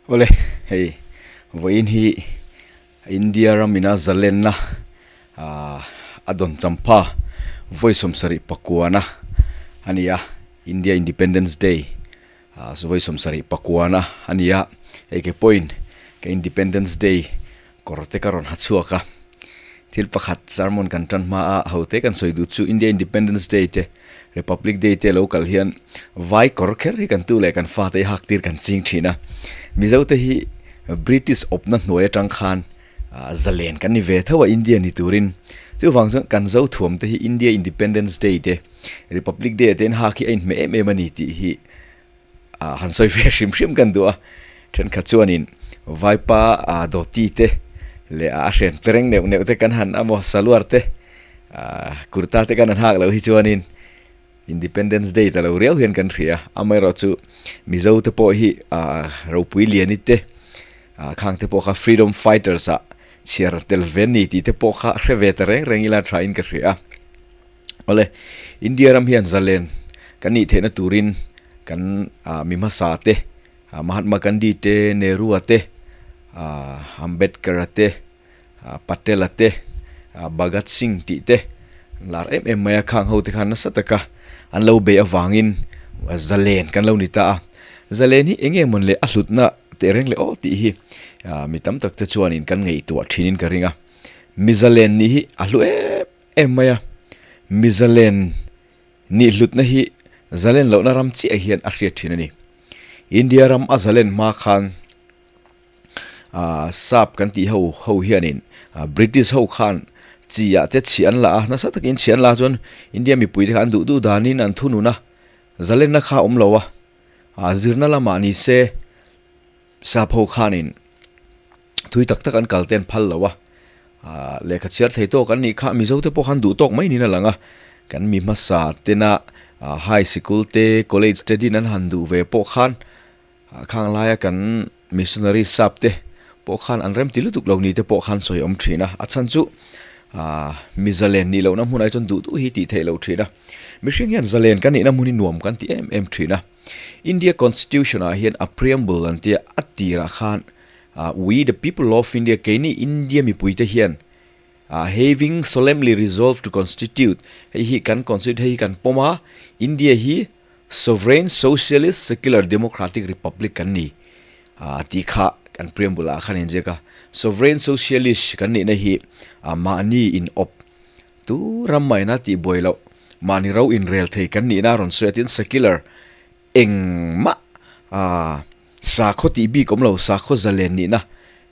Awle, hei vawiin hi India ramina zalenna ah a dawn champha vawi sawmsarih pakuana a ni a, India Independence Day ah vawi sawmsarih pakuana a ni a, hei ke pawhin ka Independence Day kawr te ka rawn ha chhuak a, thil pakhat sermon kan tan hma a ho te kan sawi duh chu India Independence Day te Republic Day te lo kal hian vai kawr kher hi kan tu leh kan fate hi hak tir kan ching thin a. Mizo te hi British awpna hnuai atang khan zalen kan ni ve tho a India ni turin. Chuvang chuan kan zo thuam te hi India Independence Day te Republic Day ah te hian hak hi a inhmeh em em a ni tih hi han sawi ve hrim hrim kan duh a. Thenkhat chuanin vaipa dhoti te leh a hren pereng neuh neuh te kan han amaw salwar te Kurta te kan han hak loh hi chuanin Independence Day ta lo riau hian kan hria a, amaherawhchu Mizo te pawh hi ropui liani te khang te pawh kha Freedom Fighters ah chhiar tel ve an ni tih te pawh kha hre ve ta reng reng ila tha in ka hria a. Awle, India ram hian zalen kan nih theihna turin kan mi hmasa te Mahatma Gandhi te, Nehru-a te, Ambedkar-a te, Patel-a te, Bhagat Singh tih te lar em em mai a, khang ho te khan nasa taka an lo beih avangin zalen kan lo ni ta a. Zalen hi eng nge mawn le a hlutna teh reng le aw tih hi mi tam tak te chuanin kan ngaihtuah thinin ka ring a. Mi zalen nih hi a hlu em em mai a, mi zalen nih hlutna hi zalen lohna ram chiah hian a hriat thin a ni. India ram a zalen hma khan. Sap kan tih ho ho hianin British ho khan chi ah te chhi an la a, nasa takin chhi an la chuan India mipui te kha an duh duh danin an thunun a, zalenna kha a awm lo a, zirna lamah ni se sap ho khanin thui tak tak an kal te an phal lo a, lehkha chhiar thei tawk an nih kha Mizo te pawh khan duh tawk mai niin a lang a, kan mi hmasa tena high sikul te college te din an han duh ve pawh khan. Khang laia kan missionary sap te pawh khan an remti lutuk lo ni te pawh khan sawi awm thin a, a chhan chu mi zalen nih lohna hmunah hi chuan duh duh hi tih theih loh thin a, mihring hian zalen kan nihna hmun hi nuam kan ti em em thin a, India constitution ah hian a preamble an tia a tirah khan we the people of India keini India mipui te hian having solemnly resolved to constitute hei hi kan constitute hei hi kan pawm a, India hi Sovereign Socialist Secular Democratic Republic kan ni tih kha kan preamble ah khan a inziak a. Sovereign Socialist kan nihna hi mahni in awp tu ram mahina tih buai loh, mahni ro inrel thei kan nihna a rawn sawi a tin secular engmah sakhaw tih bik awm lo, sakhaw zalen nihna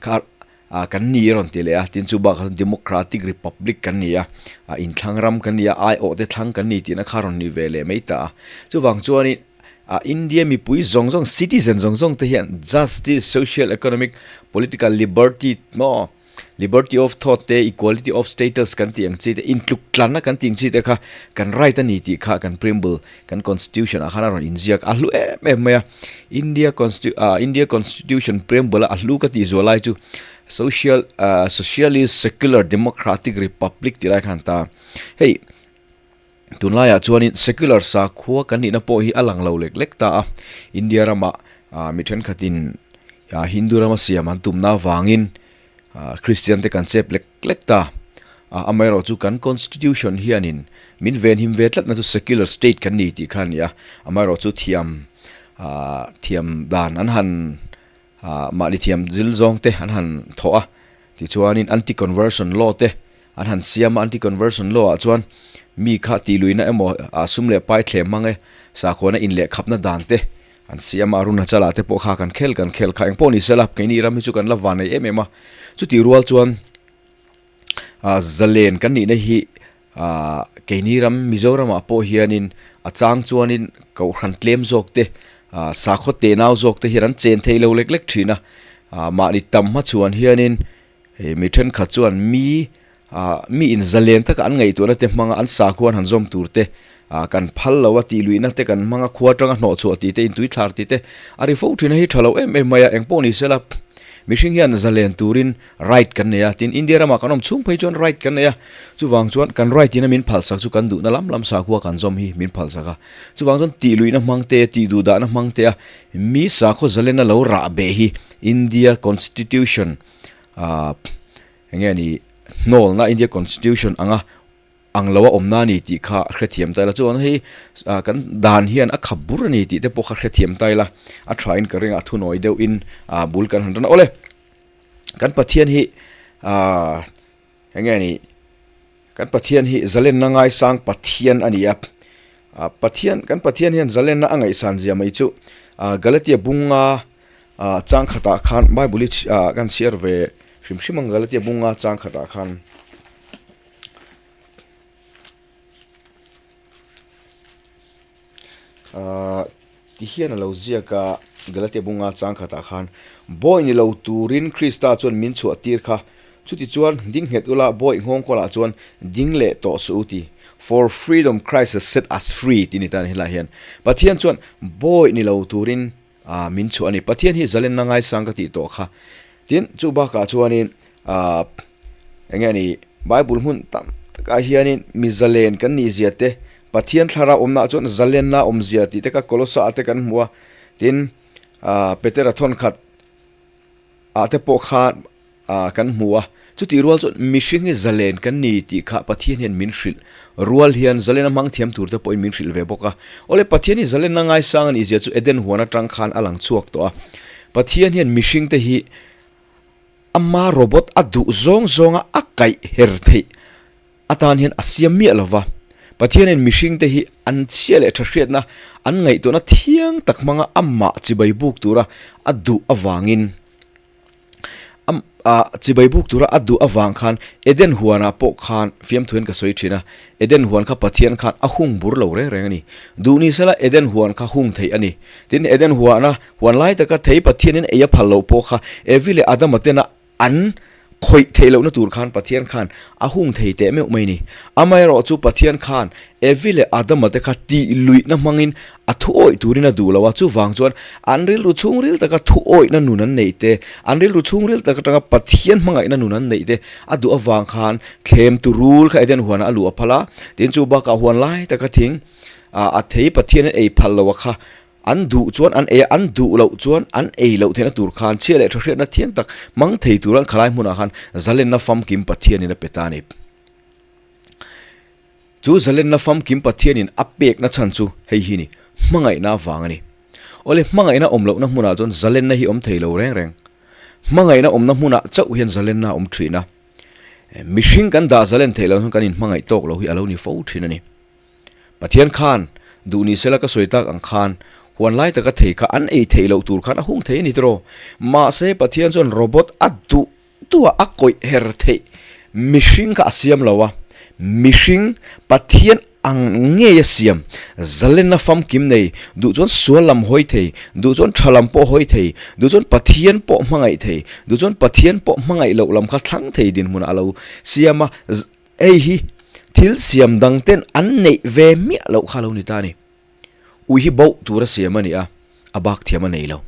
kha Ah kan ni a rawn ti leh a, tin chu bakah chuan Democratic Republic kan ni a, ah inthlang ram kan ni a, aiawh te thlang kan ni tihna kha rawn ni ve leh mai ta a. Chuvang chuanin ah India mipui zawng zawng, citizen zawng zawng te hian justice, social, economic, political liberty maw, liberty of thought te, equality of status kan tih ang chi te, intluk tlanna kan tih ang chi te kha kan right a ni tih kha kan preamble, kan constitution ah khan a rawn inziak a hlu em em mai a. India consti ah India constitution preamble a hlu ka tih zual lai chu social ah socialist secular democratic republic tih lai khan ta hei tunlaiah chuanin secular sakhua kan nihna pawh hi a lang lo lek lek ta a India ramah ah mi thenkhatin ah Hindu rama siam an tumna avangin ah Christian te kan chep lek lek ta ah amaherawh chu kan constitution hianin min venhim ve tlatna chu secular state kan ni tih kha a ni a amaherawh chu thiam ah thiam dan an han ah mahni thiam zil zawng te an han thawh a tichuanin anti conversion law te an han siam a anti conversion law ah chuan mi kha tih luihna emaw ah sum leh pai thlem hmang e sakhuana inlehkhapna dan te An siam a, Arunachal ah te pawh kha kan khel kan khel kha engpawh ni sela, keini ram hi chu kan la van nei em em a, chutih rual chuan ah zalen kan nihna hi ah keini ram Mizoram ah pawh hianin a chang chuanin kohhran tlem zawk te ah sakhaw tenau zawk te hian an chen thei lo lek lek thin a, ah mahni tam hmachhuan hianin hei mi thenkhat chuan mi Ah mi in zalen taka an ngaihtuahna te hmanga an sakhua an han zawm tur te, ah kan phal lo a tih luihna te kan hmanga khua atanga hnawh chhuah tih te, intui thlar tih te a ri fo thin a hi tha lo em em mai a, engpawh ni sela Mihring hian zalen turin right kan nei a, tin India ramah kan awm chhung phei chuan right kan nei a, chuvang chuan kan right ina min phalsak chu kan duhna lam lam sakhua kan zawm hi min phalsak a, chuvang chuan tih luihna hmang te, tih duhdahna hmang te a mi sakhaw zalenna lo rah beh hi India Constitution ah eng nge ni hnawlna India Constitution anga ang lo a awmna a ni tih kha hrethiam ta ila chuan hei ah kan dan hian a khap bur a ni tih te pawh kha hrethiam ta ila a tha in ka ring a thunawi deuh in ah bul kan han tan a awle kan Pathian hi ah eng nge ni kan Pathian hi zalenna ngaisang Pathian a ni a ah Pathian kan Pathian hian zalenna a ngaihsan zia mai chu ah Galatia bunga ah chang khatah khan bible hi ah kan chhiar ve hrim hrim ang Galatia bunga chang khatah khan. Ahh ti hian a lo ziak a Galatia bunga chang khatah khan bawi ni lo turin Krista chuan min chhuah tir kha chuti chuan ding nghet ula bawi nghawng kawlah chuan ding leh tawh suh u ti For freedom Christ has set us free tih ni ta a ni helaiah hian Pathian chuan bawi ni lo turin Aaa min chhuah a ni. Pathian hi zalenna ngaisang ka tih tawh kha. Tin, chu bakah chuanin aaa eng nge ni Bible hmun tam takah hianin mi zalen kan nih zia te, Pathian thlarau awmnaah chuan zalenna awmzia tih te kha Kolosa ah te kan hmu a. Tin, aaa Petera thawnkhat ah te pawh khan Ah kan hmu a, chutih rual chuan mihring hi zalen kan ni tih kha Pathian hian min hrilh rual hian zalen a hmang thiam tur te pawhin min hrilh ve bawk a. Awle Pathian hi zalenna ngaisang a nih zia chu Eden huan atang khan a lang chhuak tawh a. Pathian hian mihring te hi ama robot a duh zawng zawnga a kaih her theih atan hian a siam miah lo va. Pathian hian mihring te hi an chhia leh tha hriatna an ngaihtuahna thiang tak hmanga amah chibai buk tura a duh avangin, Ah chibai buk tura a duh avang khan Eden huanah pawh khan fiamthuin ka sawi thin a, Eden huan kha Pathian khan a hung bur lo reng reng a ni. Duh ni sela Eden huan kha hung theih a ni. Tin, Eden huana huan lai taka thei Pathianin ei a phal loh pawh kha Evi leh Adama tena an khawih theih lohna tur khan Pathian khan a hung thei teh meuh mai ni. Amaherawh chu Pathian khan Evi leh Adama te kha tih luihna hmangin a thu awih turin a duh lo a, chuvang chuan an rilru chhungril taka thu awihna nun an neih te, an rilru chhungril tak atanga Pathian hmangaihna nun an neih te a duh avang khan thlem tu rul kha Eden huanah a luh a phal a, tin chu bakah huan lai taka thing a thei Pathian an ei phal lo a kha an duh chuan an ei a, an duh loh chuan an ei loh theihna tur khan chhia leh tha hriatna thiang tak hmang thei tura an khalai hmunah khan zalenna famkim Pathianin a pe ta a ni. Chu zalenna famkim Pathianin a pekna chhan chu hei hi ni, hmangaihna avang a ni. Awle, hmangaihna awm lohna hmunah chuan zalenna hi awm thei lo reng reng. Hmangaihna awmna hmunah chauh hian zalenna a awm thin a. Mihring kan dah zalen theih loh chuan kan inhmangaih tawk lo hi a lo ni fo thin a ni. Pathian khan duh ni sela ka sawi tak ang khan huan lai taka thei kha an ei theih loh tur khan a hung thei a ni tiraw. Mahse, Pathian chuan robot a duh Tua a kawih her theih mihring kha a siam lo a, mihring Pathian ang ngei a siam, zalenna famkim nei, duh chuan sual lam hawi thei, duh chuan tha lam pawh hawi thei, duh chuan Pathian pawh hmangaih thei, duh chuan Pathian pawh hmangaih loh lam kha thlang thei dinhmunah a lo siam a, hei hi thil siam dang ten an neih ve miah loh kha a lo ni ta a ni. Ui hi boh tur a siam a ni a, a bak thiam a nei lo.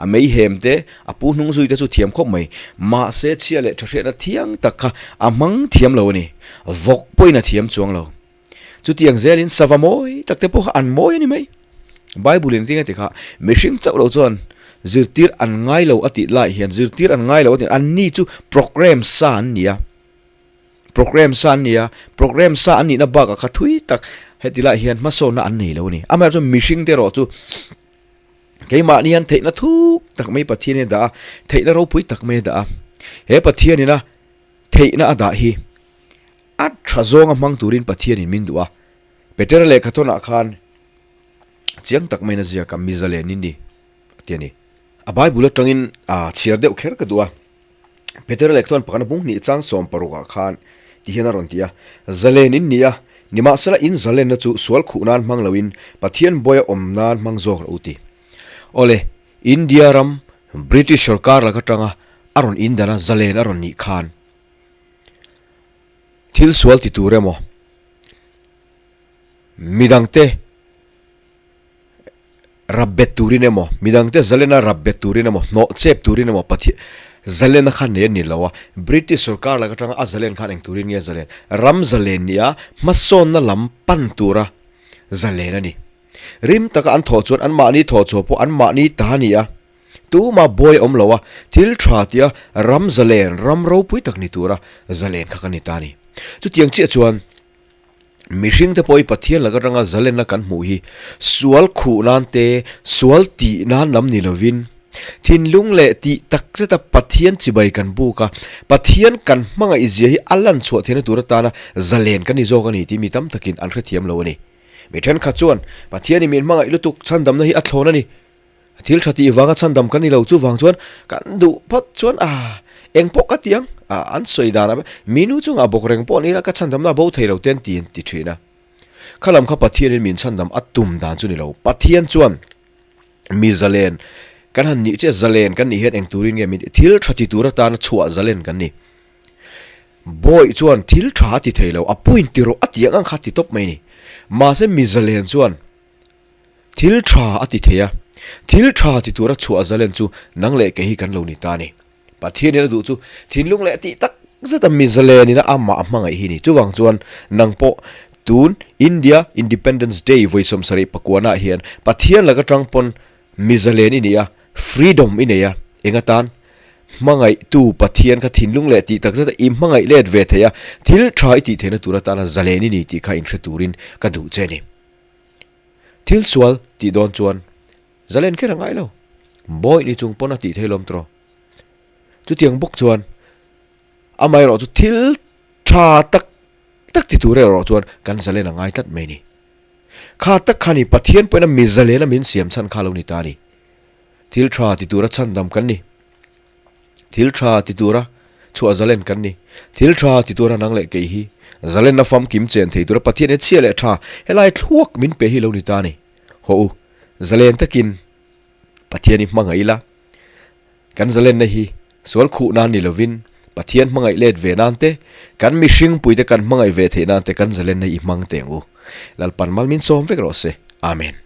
A mei hem te, a pu hnung zui te chu thiam khawp mai. Mahse chhia leh tha hriatna thiang tak kha a hmang thiam lo a ni. Vawk pawhin a thiam chuang lo. Chutiang zelin sava mawi tak te pawh kha an mawi a ni mai. Bible in tinge ti kha mihring chauh lo chuan zirtir an ngai lo a tih lai hian zirtir an ngai lo a tih an ni chu programme sa an ni a. Programme sa an ni a, programme sa an nihna bakah kha thui tak heti lai hian hmasawnna an nei lo a ni. Amaherawhchu mihring te erawh chu Keimahni hian theihna thuk tak mai Pathian hi a dah a, theihna ropui tak mai a dah a. He Pathianin a theihna a dah hi a tha zawnga hmang turin Pathianin min duh a. Petera lehkhathawnah khan chiang tak maiin a ziak a, Mizalen in ni a ti a ni. A Bible atangin chhiar deuh kher ka duh a. Petera lehkhathawn pakhatna bung hnih chang 16 ah khan ti hian a rawn ti a, Zalen in ni a, nimahsela in zalenna chu sual khuh nan hmang loin Pathian bawia awm nan hmang zawk rawh u ti. Awle, India ram British sorkar lak atanga a rawn indan a zalen a rawn nih khan thil sual ti tur emaw midangte. Rap bet turin emaw, midangte zalena rap bet turin emaw, hnawh chep turin emaw Pathian zalena kha nei a ni lo a. British sorkar lak atanga a zalen khan eng turin nge a zalen? Ram zalen nia hmasawnna lam pan tura zalen a ni. Rim taka an thawh chuan anmahni thawh chhuah pawh anmahni ta a ni a. Tuma buai a awm lo a, thil tha tia ram zalen, ram ropui tak ni tura zalen kha kan ni ta a ni. Chutiang chiah chuan mihring te pawh hi Pathian laka atanga zalenna kan hmuh hi sual khuh nan te, sual tih nan lam ni lovin, thinlung leh tih tak zeta Pathian chibai kan buk a, Pathian kan hmangaih zia hi a lan chhuah theihna tur atana zalen kan ni zawk a ni tih mi tam takin an hrethiam lo a ni. Mi thenkhat chuan Pathianin min hmangaih lutuk chhandamna hi a thlawn a ni. Thil tha tih vanga chhandam kan ni lo, chuvang chuan kan duh phawt chuan a eng pawh ka ti ang, a an sawi dan a minu chungah bawk reng pawh ni ila ka chhandamna a bo thei lo te an ti an ti thin a. Kha lam kha Pathianin min chhandam a tum dan chu ni lo, Pathian chuan mi zalen kan han nih chiah zalen kan nih hian eng turin nge min thil tha ti tur atana chhuah zalen kan ni. Bawi chuan thil tha a ti thei lo, a point ti rawh a ti ang ang kha ti tawp mai ni. Mahse mi zalen chuan Thil tha a ti thei a, thil tha ti tura chhuah zalen chu nang leh kei hi kan lo ni ta a ni. Pathianin a duh chu thinlung leh tih tak zeta mi zalenin amah a hmangaih hi ni. Chuvang chuan nang pawh tun India Independence Day vawi 70 pakuanah hian Pathian laka tang pawn mi zalen i ni a, freedom i nei a, eng atan hmangaihtu Pathian kha thinlung leh tih tak zeta i hmangaih let ve thei a, thil tha i tih theihna tur atana zalen i ni tih kha inhre turin ka duh che a ni. Thil sual tih dawn chuan zalen kher a ngai lo. Bawi ni chung pawn a tih theih lawm tawh. Chutiang bawk chuan amaherawh chu thil tha tak tak ti tur erawh chuan kan zalen a ngai tlat mai ni. Kha tak kha ni Pathian pawhin a mi zalen a min siam chhan kha lo ni ta a ni. Thil tha ti tura chhandam kan ni. Thil tha ti tura chhuah zalen kan ni. Thil tha ti tura nang leh kei hi zalenna famkim chen thei tura Pathian he chhia leh tha helai thluak min pe hi lo ni ta a ni. Haw u, zalen takin Pathian hi hmangaih ila, kan zalenna hi sual khuh nan ni lovin Pathian hmangaih let ve nan te, kan mihring puite kan hmangaih ve theih nan te kan zalenna hi i hmang teng u. Lalpan mal min sawm vek rawh se. Amen.